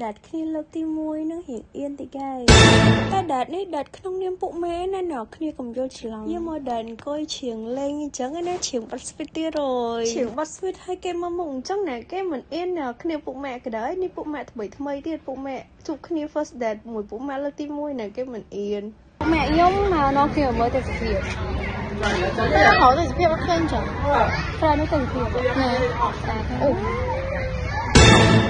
date គ្នាលើកទី1នឹងរៀងអៀនតិចហើយតែ date នេះ date ក្នុងនាមពួកម៉ាកណាអ្នកគ្នាកុំយល់ច្រឡំយើងមក date អង្គុយច្រៀងលេងអញ្ចឹងណាច្រៀងបាត់ sweet ទៀតហើយច្រៀងបាត់ sweet ឲ្យគេមកមុខអញ្ចឹងណាគេមិនអៀនអ្នកគ្នាពួកម៉ាកក៏ដោយនេះពួកម៉ាកថ្មីថ្មីទៀតពួកម៉ាកជួបគ្នា first date មួយពួកម៉ាកលើកទី1ណាគេមិនអៀន ម៉ាក់ខ្ញុំមកនាំគ្នាមើលទេសភាពតែរកទេសភាពអត់ឃើញចឹងតែនេះទេសភាពណែអូ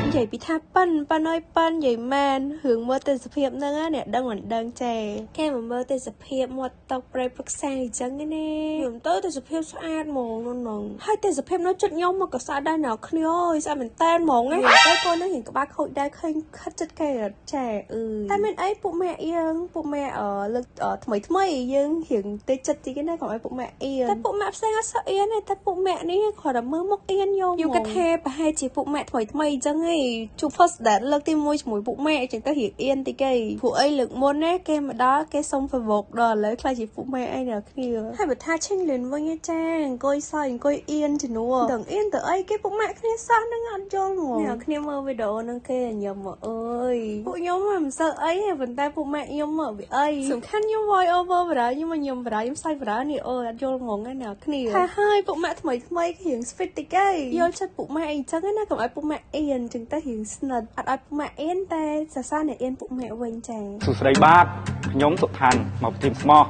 និយាយពីថាប៉ិនប៉ិនអើយប៉ិននិយាយមែនរឿងមើលទេសភាពហ្នឹងណាអ្នកដឹងមិនដឹងចេគេមកមើលទេសភាពមាត់តុកព្រៃព្រឹក្សាអញ្ចឹងណាខ្ញុំទៅទេសភាពស្អាតហ្មងនោះហ្នឹងហើយទេសភាពនៅចិត្តខ្ញុំមកក៏ស្អាតដែរអ្នកគ្នាអើយស្អាតមែនតែនហ្មងណាតែកូនហ្នឹងរៀងក្បាលខូចដែរឃើញខិតចិត្តគេអត់ចេអឺតែមានអីពួកម៉ាកយើងពួកម៉ាកអឺលើកថ្មីថ្មីយើងរៀងតិចចិត្តតិចណាកុំឲ្យពួកម៉ាកអៀនតែពួកម៉ាកផ្សេងអត់សូវអៀនទេតែពួកម៉ាកនេះគ្រាន់តែមើលមុខអៀនយកយូគិតថាប្រហែលជាពួកម៉ាកថ្មីថ្មីអញ្ចឹងឯងជួប first date លើកទី1ជាមួយពួកម៉ាកអញ្ចឹងទៅរៀងអៀនតិចឯងពួកអីលើកមុនណាគេមកដល់គេសុំ provoke ដល់ឥឡូវខ្លាចជាពួកម៉ាកអីអ្នកគ្នាហើយបើថាឆេងលឿនវិញឯចាអង្គុយសើចអង្គុយអៀនជំនួដឹងអៀនទៅអីគេពួកម៉ាកគ្នាសោះហ្នឹងអត់យល់ហ្មងអ្នកគ្នាមើលវីដេអូហ្នឹងគេញឹមមកអើយពួកខ្ញុំមិនសូវអីទេប៉ុន្តែពួកម៉ាកខ្ញុំមកវាអីសំខាន់ខ្ញុំ voice over បរាខ្ញុំមកញឹមបរាខ្ញុំសើចបរានេះអូអត់យល់ហ្មងណាអ្នកគ្នាហើយហើយពួកម៉ាកថ្មីថ្មីរៀង sweet តិចឯងយល់ចិត្តពួកម៉ាកអីចឹងណាកុំឲ្យពួកម៉ាកអៀនចឹងទៅរៀងស្និទ្ធអត់ឲ្យពួកម៉ាកអៀនតែសរសើរអ្នកអៀនពួកម៉ាកវិញចា សួស្តីបាទខ្ញុំសុឋានមកពី team ស្មោះ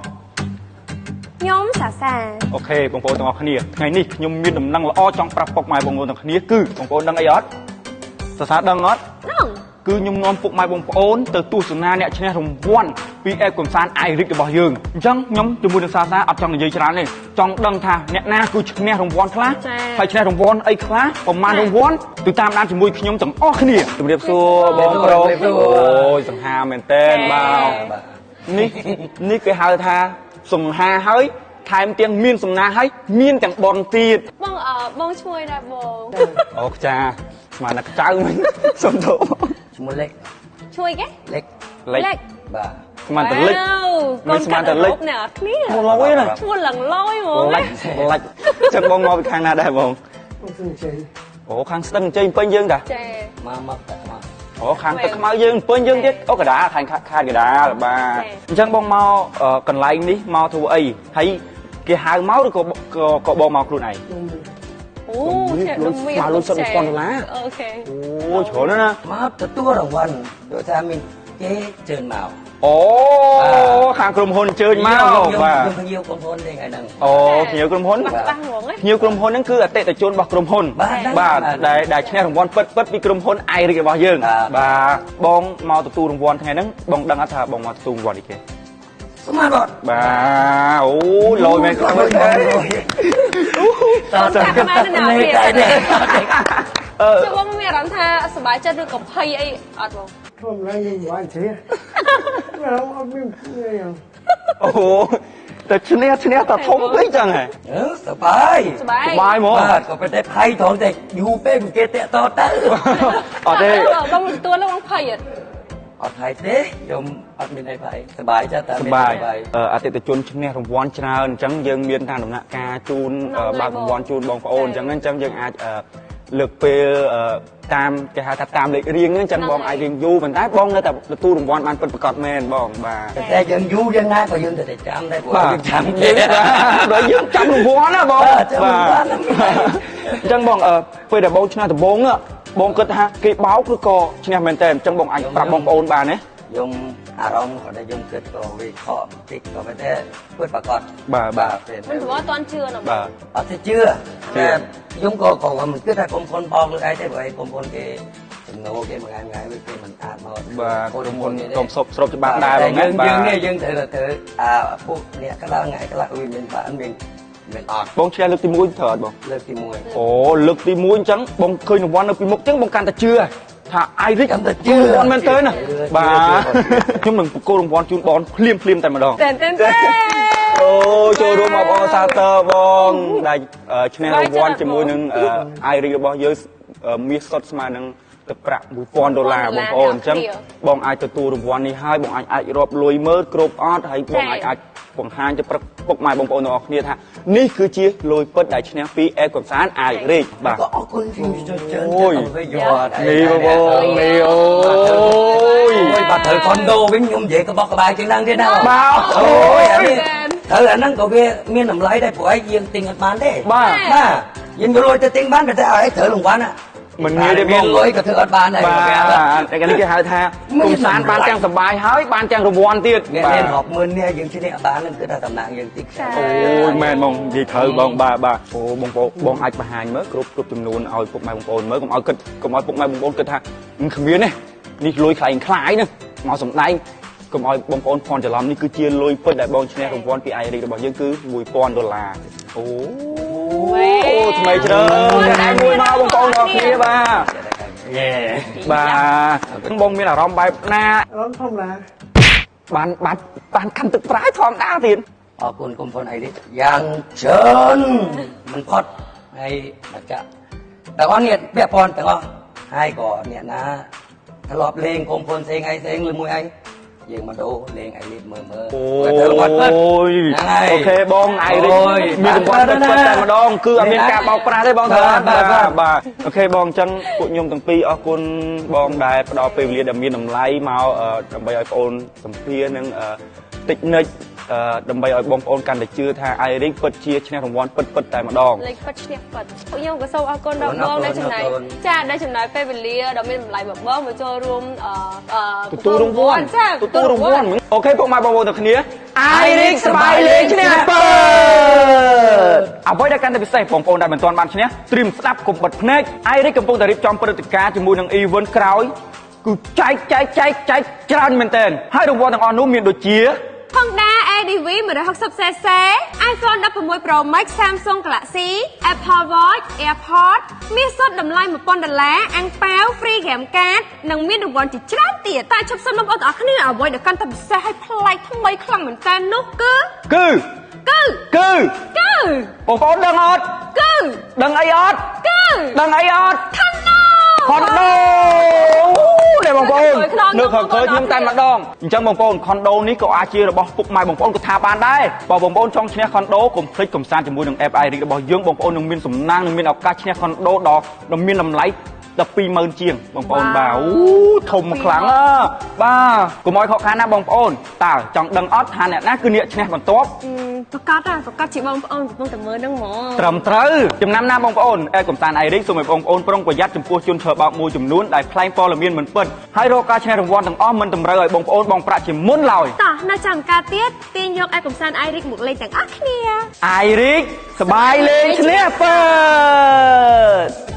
ខ្ញុំសាសា OK បងប្អូនទាំងអស់គ្នាថ្ងៃនេះខ្ញុំមានដំណឹងល្អចង់ប្រាប់ពុកម៉ែបងប្អូនទាំងគ្នាគឺបងប្អូនដឹងអីអត់សរសើរដឹងអត់ ហ្នឹង គឺខ្ញុំនាំពុកម៉ែបងប្អូនទៅទស្សនាអ្នកឈ្នះរង្វាន់ពី app កំសាន្ត iRich របស់យើងអញ្ចឹងខ្ញុំជាមួយនឹងសាសាអត់ចង់និយាយច្រើនទេចង់ដឹងថាអ្នកណាគឺឈ្នះរង្វាន់ខ្លះហើយឈ្នះរង្វាន់អីខ្លះប្រមាណរង្វាន់ទៅតាមដានជាមួយខ្ញុំទាំងអស់គ្នាជម្រាបសួរបងប្រុសអូយសង្ហាមែនតើបាទ នេះនេះគេហៅថាសង្ហាហើយថែមទាំងមានសំណាងហើយមានទាំងបនទៀត បងអឺបងឈ្មោះអីដែរបង អូខ្ចាស្មានតែខ្ចៅមិញសុំទោស ឈ្មោះលេខ ឈ្មោះអីគេ លេខ លេច បាទ ស្មានតែលិច កូន ស្មានតែលិច អ្នកអត់គ្នា មកឡយណា ឈ្មោះឡើងលយហ្មង លិចលិចចឹងបងមកពីខាងណាដែរបងអូខាងស្ទឹងជ័យពេញយើងតា ចា មកមកតែមក អូខាងទឹកខ្មៅយើងពេញយើងទៀតអូកដាខាងខាតកដាបាទអញ្ចឹងបងមកកន្លែងនេះមកធ្វើអីហើយគេហៅមកឬក៏ក៏បងមកខ្លួនឯង អូជាដុំមាស មកលុយសុទ្ធ1000ដុល្លារ OK អូច្រើនណាស់ណា មកទទួលរង្វាន់ដូចថាមានគេជើញមក អូខាងក្រុមហ៊ុនអញ្ជើញមកបាទ ខ្ញុំភ្ញៀវក្រុមហ៊ុនទេថ្ងៃហ្នឹង អូភ្ញៀវក្រុមហ៊ុន បាក់បាក់ហ្មងណា ភ្ញៀវក្រុមហ៊ុនហ្នឹងគឺអតិថិជនរបស់ក្រុមហ៊ុន បាទ បាទដែលដែលឈ្នះរង្វាន់ពិតពិតពីក្រុមហ៊ុន iRich របស់យើងបាទបងមកទទួលរង្វាន់ថ្ងៃហ្នឹងបងដឹងអត់ថាបងមកទទួលរង្វាន់អីគេ ស្មានអត់ បាទអូលយមែន លយមែនត ចាក់ខ្មែរនៅណា តែទេ អឺ ជួបងមានអារម្មណ៍ថាសប្បាយចិត្តឬក៏ភ័យអីអត់បង ធម្មតាយើងមិនបានទេអត់មាន អូតែឈ្នះឈ្នះតែធំពេកចឹងហ៎ អឺសប្បាយ សប្បាយ សប្បាយហ្មង បាទក៏ប៉ុន្តែភ័យត្រង់តែយូរពេកគេតាក់តទៅ អត់ទេ បងទទួលបងភ័យអត់ អត់ភ័យទេខ្ញុំអត់មានអីភ័យសប្បាយចាតែ សប្បាយអតិថិជនឈ្នះរង្វាន់ច្រើនអញ្ចឹងយើងមានតាមដំណាក់កាលជូនបើករង្វាន់ជូនបងប្អូនអញ្ចឹងអញ្ចឹងយើងអាចលើកពេលតាមគេហៅថាតាមលេខរៀងហ្នឹងអញ្ចឹងបងអាចរៀងយូរប៉ុន្តែបងនៅតែទទួលរង្វាន់បានពិតប្រាកដមែនបងបាទ តែយើងយូរយ៉ាងណាក៏យើងទៅតែចាំដែរព្រោះ បាទ យើងចាំគេ ដល់យើងចាំរង្វាន់ណាបង បាទចាំរង្វាន់ណា អញ្ចឹងបងពេលដែលបងឈ្នះដំបូងបងគិតថាគេបោកឬក៏ឈ្នះមែនតើអញ្ចឹងបងអាចប្រាប់បងប្អូនបានទេ ខ្ញុំអារម្មណ៍គាត់តែខ្ញុំគិតក៏វាខកបន្តិចក៏ប៉ុន្តែពិតប្រាកដ បាទបាទ ទេ មិនព្រោះអត់ទាន់ជឿណាបង បាទ អត់ទេជឿតែខ្ញុំក៏ក៏មិនគិតថាក្រុមហ៊ុនបោកលើឯងទេព្រោះឯងក្រុមហ៊ុនគេចំណូលគេមួយថ្ងៃមួយថ្ងៃវាគេមិនអាចមក បាទក្រុមហ៊ុនកុំសុបស្របច្បាប់ដែរបងណា យើង បាទ យើងនេះយើងត្រូវតែធ្វើអាពួកអ្នកខ្លះថ្ងៃខ្លះវាមានបានមានមានអត់ បងឈ្នះលើកទី1ត្រូវអត់បង លើកទី1 អូលើកទី1អញ្ចឹងបងឃើញរង្វាន់នៅពីមុខអញ្ចឹងបងកាន់តែជឿថា iRich កាន់តែជឿ រង្វាន់មែនតើណា ជឿ បាទ ជឿ ខ្ញុំនឹងប្រគល់រង្វាន់ជូនបងភ្លាមភ្លាមតែម្ដង តែតែតែ អូចូលរួមអបអរសាទរបងដែលឈ្នះរង្វាន់ជាមួយនឹង iRich របស់យើងមាសសុទ្ធស្មើនឹងទឹកប្រាក់1000ដុល្លារបងប្អូនអញ្ចឹងបងអាចទទួលរង្វាន់នេះហើយបងអាចអាចរាប់លុយមើលគ្រប់អត់ហើយបងអាចអាចបង្ហាញទៅព្រឹកពុកម៉ែបងប្អូនទាំងអស់គ្នាថានេះគឺជាលុយពិតដែលឈ្នះពី app កំសាន្ត iRich បាទ ក៏អរគុណខ្ញុំច្រើន អូយ ទៅវិញយក នេះបងប្អូននេះអូ ត្រូវខុនដូវិញខ្ញុំនិយាយក្បោះក្បាយជាងហ្នឹងទៀតណាបង បាទ អូយអានេះត្រូវអាហ្នឹងក៏វាមានតម្លៃដែរព្រោះឯងយើងទិញអត់បានទេ បាទ បាទយើងយកលុយទៅទិញបានតែឲ្យត្រូវរង្វាន់ណា មិនងាយទេបង មានលុយក៏ធ្វើអត់បានដែរ បាទតែនេះគេហៅថា មាន កំសាន្តបានទាំងសប្បាយហើយបានទាំងរង្វាន់ទៀត អ្នកមានរាប់ម៉ឺននាក់យើងឈ្នះបានហ្នឹងគឺថាតំណាងយើងតិច អូយមែនបងនិយាយត្រូវបងបាទបាទអូបងប្អូនបងអាចបង្ហាញមើលគ្រប់គ្រប់ចំនួនឲ្យពុកម៉ែបងប្អូនមើលកុំឲ្យគិតកុំឲ្យពុកម៉ែបងប្អូនគិតថាគ្មានទេនេះលុយខ្លែងខ្លាយហ្នឹងមកសំដែងកុំឲ្យបងប្អូនភ័ន្តច្រឡំនេះគឺជាលុយពិតដែលបងឈ្នះរង្វាន់ពី iRig របស់យើងគឺ1000ដុល្លារអូអូថ្មីជ្រើតែមួយមកបងប្អូនទាំងអស់គ្នាបាទ យេ បាទបងមានអារម្មណ៍បែបណា អារម្មណ៍ធម្មតា បានបានបានកាន់ទឹកប្រៃធម្មតាទៀត អរគុណគុំហ្វុនអីនេះយ៉ាងច្រើនមិនផុតហើយមកចាក់ទាំងអស់នេះពាក់ព័ន្ធទាំងអស់ហើយក៏អ្នកណាធ្លាប់លេងគុំហ្វុនផ្សេងអីផ្សេងឬមួយអីយើងមកដូរលេងអីនេះមើលមើល អូ គាត់ត្រូវគាត់ពិត យ ហ្នឹងហើយ OK បង iRich អូយ មានរង្វាន់ពិតៗតែម្ដងគឺអត់មានការបោកប្រាស់ទេបងត្រូវ បាទបាទបាទ បាទ OK បងអញ្ចឹងពួកខ្ញុំទាំងពីរអរគុណបងដែលផ្ដល់ពេលវេលាដែលមានតម្លៃមកដើម្បីឲ្យបងអូនសម្ភារនិងតិចនិចដើម្បីឲ្យបងប្អូនកាន់តែជឿថា iRich ពិតជាឈ្នះរង្វាន់ពិតៗតែម្ដង លេខពិតឈ្នះពិតពួកខ្ញុំក៏សូមអរគុណដល់បងដែលចំណាយចាដែលចំណាយពេលវេលាដ៏មានតម្លៃរបស់បងមកចូលរួមអឺ ទទួលរង្វាន់ ចា ទទួលរង្វាន់ OK ពុកម៉ែបងប្អូនទាំងគ្នា iRich សប្បាយលេងឈ្នះពិតអ្វីដែលកាន់តែពិសេសបងប្អូនដែលមិនទាន់បានឈ្នះត្រៀមស្ដាប់កុំបិទភ្នែក iRich កំពុងតែរៀបចំព្រឹត្តិការណ៍ជាមួយនឹង event ក្រោយគឺចែកចែកចែកចែកច្រើនមែនទែនហើយរង្វាន់ទាំងអស់នោះមានដូចជា Honda ADV 160cc iPhone 16 Pro Max Samsung Galaxy Apple Watch AirPods មាសសុទ្ធតម្លៃ1000ដុល្លារអាំងប៉ាវ free game card និងមានរង្វាន់ជាច្រើនទៀតតែឈប់សិនបងប្អូនទាំងអស់គ្នាអ្វីដែលកាន់តែពិសេសហើយប្លែកថ្មីខ្លាំងមែនតើនោះគឺ គឺ គឺ គឺ គឺ បងប្អូនដឹងអត់ គឺ ដឹងអីអត់ គឺ ដឹងអីអត់ ខនដូ ខុនដូនេះបងប្អូននៅខាងក្រោយខ្ញុំតែម្ដងអញ្ចឹងបងប្អូនខុនដូនេះក៏អាចជារបស់ពុកម៉ែបងប្អូនក៏ថាបានដែរបើបងប្អូនចង់ឈ្នះខុនដូកុំភ្លេចកំសាន្តជាមួយនឹង app iRich របស់យើងបងប្អូននឹងមានសំណាងនឹងមានឱកាសឈ្នះខុនដូដ៏មានតម្លៃ120,000ជាងបងប្អូនបាទអូធំខ្លាំងណាស់បាទកុំឲ្យខកខានណាបងប្អូនតើចង់ដឹងអត់ថាអ្នកណាគឺអ្នកឈ្នះបន្ទាប់ ប្រកាសណាប្រកាសជាបងប្អូនកំពុងតែមើលហ្នឹងហ្មង ត្រឹមត្រូវចំណាំណាបងប្អូនអែកំសាន្ត iRich សូមឲ្យបងប្អូនប្រុងប្រយ័ត្នចំពោះជនឆបោកមួយចំនួនដែលក្លែងព័ត៌មានមិនពិតហើយរកការឈ្នះរង្វាន់ទាំងអស់មិនតម្រូវឲ្យបងប្អូនបង់ប្រាក់ជាមុនឡើយ តោះនៅចាំការទៀតទាញយកឯកំសាន្ត iRich មកលេងទាំងអស់គ្នា iRich សប្បាយលេងឈ្នះពិត។